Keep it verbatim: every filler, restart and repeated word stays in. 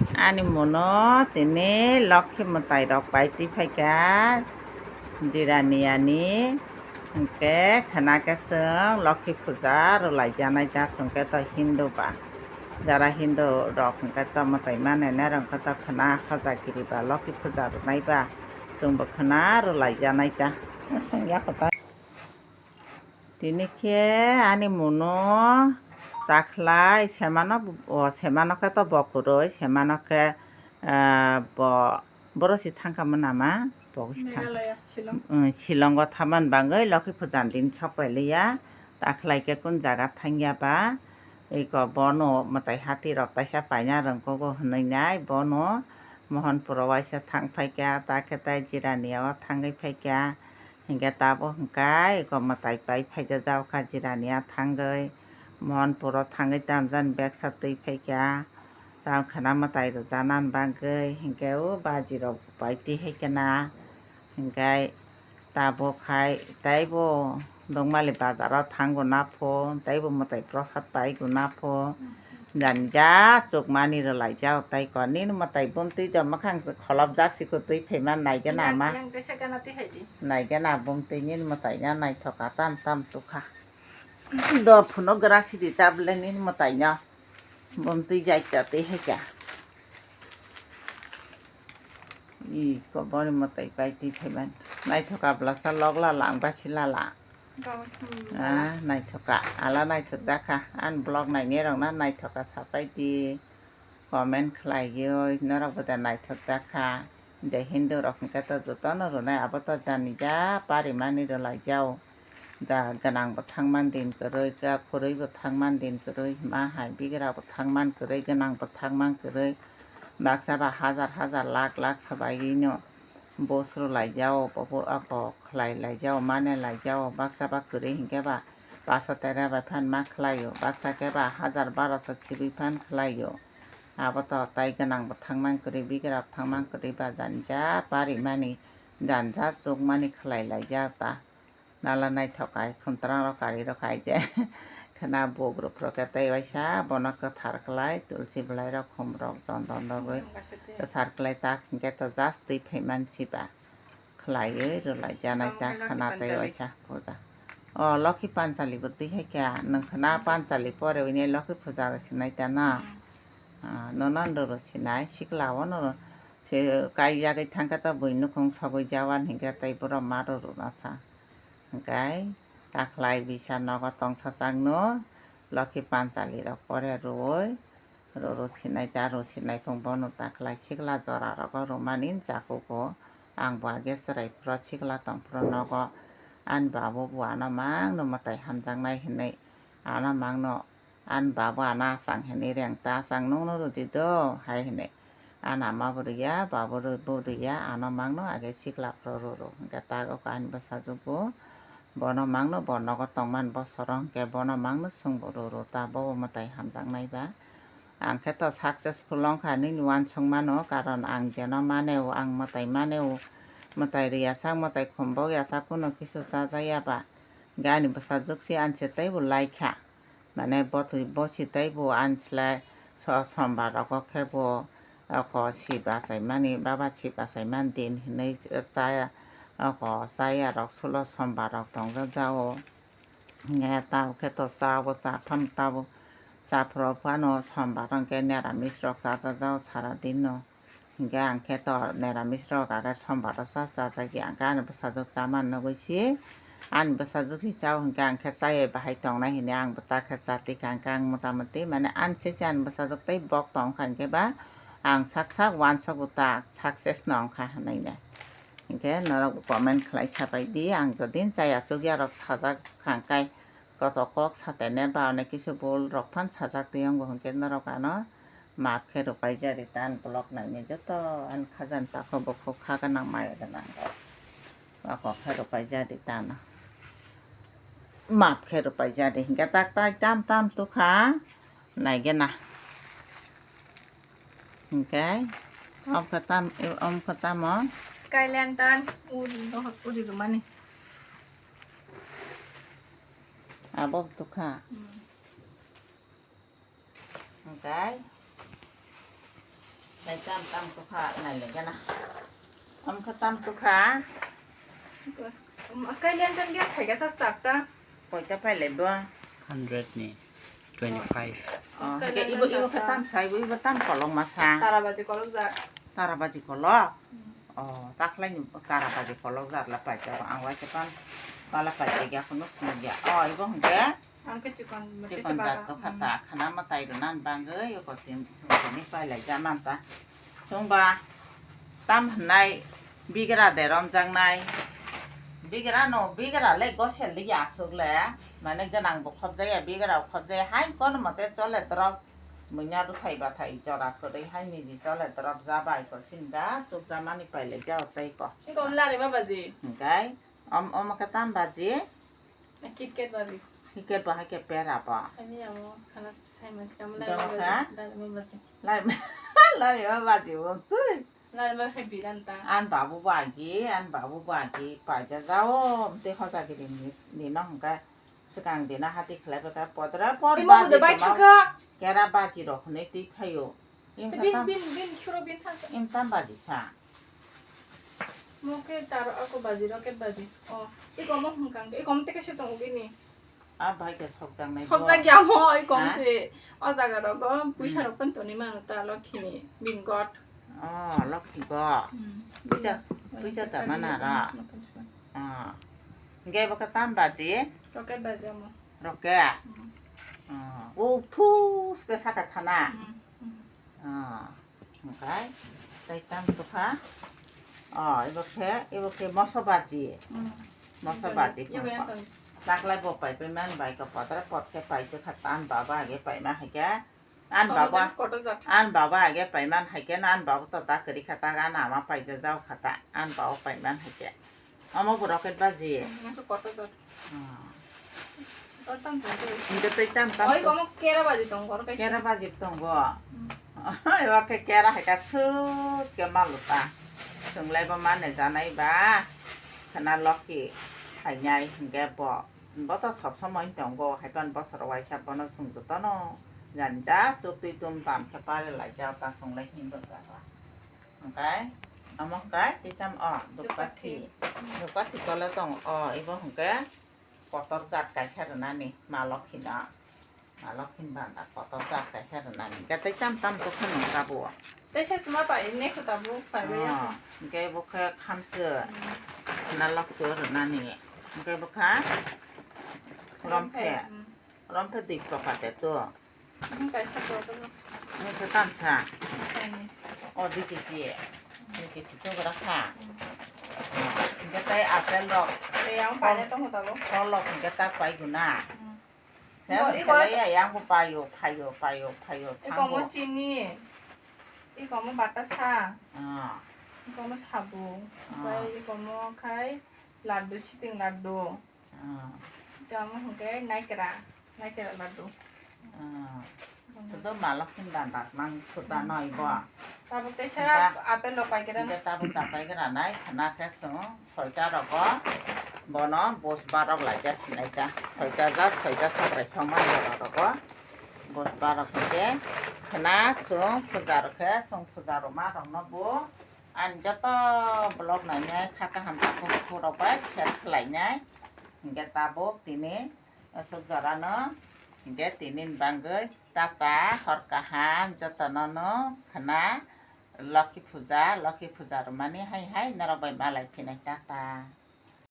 Ani muno tini lokhi mwtai rok pai twi phaikha jirani ani, hinkhe khwna khe chwng lokhi puja rwlai janai ta, chwng khe to Hindu ba, jara Hindu rok hinkhe to mwtai mane nai rok hinkhe to khwna hoja giri ba lokhi puja rwnai ba chwng bo khwna rwlai janai ta. Tini khe ani muno takhlai semano, o semano khe to bokuroi, semano khe, ah, bo, boro si thangkha mo nama, bo si thang-, Meghalaya, Shillong. Mm, Shillongo thaman bangwi lokhi pujan din sok pailiya, takhlai khe kun jaga thangya ba, eko bono mwtai hati rok taisa paina rwngkukgo hwnwi nai, bono Mohanpuro waisa thang phaikha, ta khe tai Jiraniya o thangwi phaikha. Hinkhe tabuk hwnkhe eko mwtai pai phaijak jao kha Jiraniya thangwi, Mohanpuro thangwi tamjani beksa twi phaikha, tamo khwna mwtai rwjanani bagwi, hinkhe o baji rok pai twi hai khwna, hinkhe tabuk hai teibo Dongmali bazaro thangwi na pho, teibo mwtai prosad pai gwi na pho. Jani ja chukmani rwlaijak tei kor nini mwtai bumtwi da mwkhang kholopjak si kwtwi phaima naigena Yang, ma. Yang kaisa gana twi hai di. Naigena bumtwi nini mwtai na naithok a tam tam tukha. Do phuno gra sidi tabole nini mwtai no. Bumtwi jaita twi hai kha. I koboni mwtai pai twi phaiman. Naithok a blasa lok lala ang basi lala. Gao, hmm. Ah, naithoka, ala naithok jakha. Ani vlog nainai rokna naithoka sapai di, comment khlaiwi, norok bo da naithok jakha. Je Hindu rok hwnkhe to jotono rwnai, abo to jani ja parimani rwlaijao. Da gwnang bo thangman din kwrwi, ga kwrwi bo thangman din kwrwi, ma hai bigra bo thangman kwrwi, gwnang bo thangman kwrwi. Baksa ba hajar hajar lakh lakh swbaiwi no. Bosro laijao, bobo ako khlai laijao, mane laijao, baksa ba kwrwi hinkhe ba paso tera bai phan ma khlaio, baksa khe ba hajar baroso khibwi phan khlaio. Abo to tai gwnang bo thangman kwrwi, bigra bo thangman kwrwi ba jani ja parimani, jani ja chukmani khlai laijak ta. Nala naithok ai, khumtrang rok kari rok ai de. Khwna buk rok phro khe tei waisa bono kwthar khlai, tulsi belai rok, khum rok, chondon rok bai kwthar khlai ta, hinkhe to just twi phaiman si ba khlaiwi rwlai janai ta khwna tei waisa puja. O lokhi panchali bo twi hai kha, nwng khwna panchali pore wngya lokhi puja rw sinai ta na. Ah, nono rw sinai sikla o no se kai yagwi thang khe to bui nukhung sogwi jawan hinkhe tei borok ma rw rw na sa. Hwnkhe takhlai bisa nogo tongsa chakno lokhi panchali rok pore rwui rw rw sinai ta rw sinai phung bono takhlai sikla jora rogo rwmani jakugo ang bo age chwrai phro sikla tong phro nogo ani babu bo ano mangno mwtai hamjaknai hinui ano mangno. Ani babu ano asang hinui reng ta asang nungno rwdi do hai hinui. Ani ama bo rwya, babu rw-, bo rwya, ano mangno age sikla phro rw rw. Hinkhe tago ani bwsajwk bo, bono mangno bo nogo tongmani bosoro hinkhe bono mangno chwngbo rw rw ta, bobo mwtai hamjaknai ba. Ang khe to successful wngkha nini uansuk mano, karon ang jeno mane o, ang mwtai mane o, mwtai rwya sak, mwtai khombok ya sak, kuno kisu chajak ya ba. Hinkhe ani bwsajwk se ani se teibo laikha. Mane botwi bosi tei bo ani slai so-, sombar rogo khe bo oko sib achaimani, baba sib achaimani din hinui chaya, oko chaya rok sulo sombar rok tongjak jao. Hinkhe tabuk khe to cha bo cha phano tabuk cha phuru phano sombar rok hinkhe neramis rok chajak jao sara din no. Hinkhe ang khe to neramis rok age sombar o cha chajak ya, hinkhe ani bwsajwk chamani nugui si, ani bwsajwk si chao hinkhe ang khe chayai bahai tongnai hinui ang bo ta khe chatwi kha, hinkhe ang mota moti mane ani sese ani bwsajwk tei bok tong kha hinkhe ba ang sak sak uansukgo ta success no wng kha hinui nai. Hinkhe norok bo comment khlai sapai di, ang jodi chaya chukya rok sajak kha hinkhe koto kok satene ba onek kisu bol rok phan sajak twi wngo hinkhe norok ano maaf khe rwpai ja di ta ani vlog nainai joto ani khajani takhuk bukhuk kha gwnang maya gwnang rok. Ako khe rwpai ja di ta ano. Maaf khe rwpai ja di hinkhe tak tai tam tam tukha naigena. Hinkhe om khe tam, om khe tamo. Sky lantern, uri, uri rwmani. Abo tukha. Hmm. Hinkhe Tam tam tukha nai le gana. Am kha tam tukha. Askai len tan ge khai ga sa sak ta. Koi ta pai le bo. Hundred ni twenty five. Oh, Askai ke len ibo tan ibo kha tak ta. Tam sai bo ibo tam kolok masa. Tara baji kolok ja. Tara baji kolok. Hmm. Oh, taklai ni tara baji kolok ja la pai ja ang wai ke pan. Bala pai ja ga kono sini ja. Oh, ibo hingke. Ang khe chikon, chikon jat to khata, khana mwtai rwna bangwi oko tin sumsini pailai ja manta. Chwngba tam hwnai bigra de romjaknai. Bigra no, bigra le gosel li aswk le. Mane gwnang bo khobjaya, bigra bo khobjaya. Hai kono mote chole drop. Munya bwthai bathai jora kwrwi hai niji chole drop ja bai ko sinda chukjamani pailai ja tei ko. Ikom lari ma baji. Hingkai om, om khe tam baji. KitKat baji. KitKat bo hai khe pera bo. Ani amo khana sai mas kam lai. Dong kha? Lai ma basi. Lai, lai ma baji bo tui. Lai ma hai biran ta. An babu bagi, an babu bagi paja jao, te hoja giri ni, ni no hingka swkang dina hati khlai baka podra por. Imo baji bujo bai tongma thaka. Kera baji rok hwnwi twi phaio. Te bin, bin, bin, khuro bin thaka. Im tam baji sa. Mo khe tar ako baji, rocket baji. Oh, iko mo hwnkang, iko mo teke se tongo bini. Ah, bai khe sokjaknai bo. Sokjak ya mo, iko mo se. O jaga rogo puisa rok phan toni mano ta lokhi ni bin got. Oh, lokhi go. Hmm. Puisa, puisa ta mana ra. Ah. Ngai baka tam baji? Rocket baji amo. Rocket. Hmm. Ah. O thu ke saka thana. Hmm. Hmm. Ah. Hingkai tei tam tokha. Oh, ibo khe, ibo khe moso baji. Hmm. Moso baji. Ibo phangko. Taklai bo pai pai man bai ko potra pot khe pai tokha tan baba age pai ma hai khe. An baba, an baba age pai man hai khe, an baba to ta kwrwi kha ta, an ama pai ja jau kha ta, an baba pai man hai khe. Omo bo rocket baji. Hmm, kotor jat. Ah. Hingke tei tam tam. Oi, komo kera baji tongo, oro kaisa. Kera baji tongo. Hmm. Eba khe kera hai ka sut ke maluta. Chwnglai bo mane janai ba. Khana lokhi phainai hingke bo. Bo to sob somoi tongo, hai pan bosor waisa bono chwng jotono janja chuk twi tum tam khe pari lai ja ta chwnglai hinwi jaga. Hingke, omo hingke, tei tam o, dukpathi. Dukpathi. Dukpathi tole tong o, ibo hingke kotor jat kaisa rwnani, ma lokhi no. Ma lokhi ni banda kotor jat kaisa rwnani. Hingke tei tam tam tokha nung tabuk. Tei se sima pai ne kho tabuk, pai bai ya. Oh, hingke bo khe khamchwk. Hmm. Khna lokto rwnani. Hingke bo kha romphe. Romphe. Hmm. Romphe dui kopa te to. Ini kaisa to to. Ini to tamsa. Ini. O dui kisi. Dui kisi to gra kha. Hingke tai apple rok. Te yang pai to mo talo. Kolok hingke ta pai guna. Hmm. Hem khelai ya yang bo payo, payo, payo, payo. Iko mo chini. Iko mo batasa. Ah. Iko mo sabung. Ah. Pai iko mo khai laddu, siping laddu. Ah. Tamo hwnkhe naikra, naikra laddu. Ah. Sudo malok hinda dakmang suda noi bo. Tabuk teisa apple rok paikera na. Tabuk ta paikera nai khana khe sung soita rogo bono bus barok laija sinai ta. Soita ja, soita sabrai songmani rogo bus barok hwnkhe khana sung puja rok khe sung puja rwma rokno bo ani joto vlog nainai kha kaham takhuk bukhuk rok bai share khlainai. Hingke tabuk tini aswk jorano hingke tini ni bagwi tata hor kaham jotono no khna Lokhi puja, Lokhi puja rwmani hai hai norok bai malai phinai tata.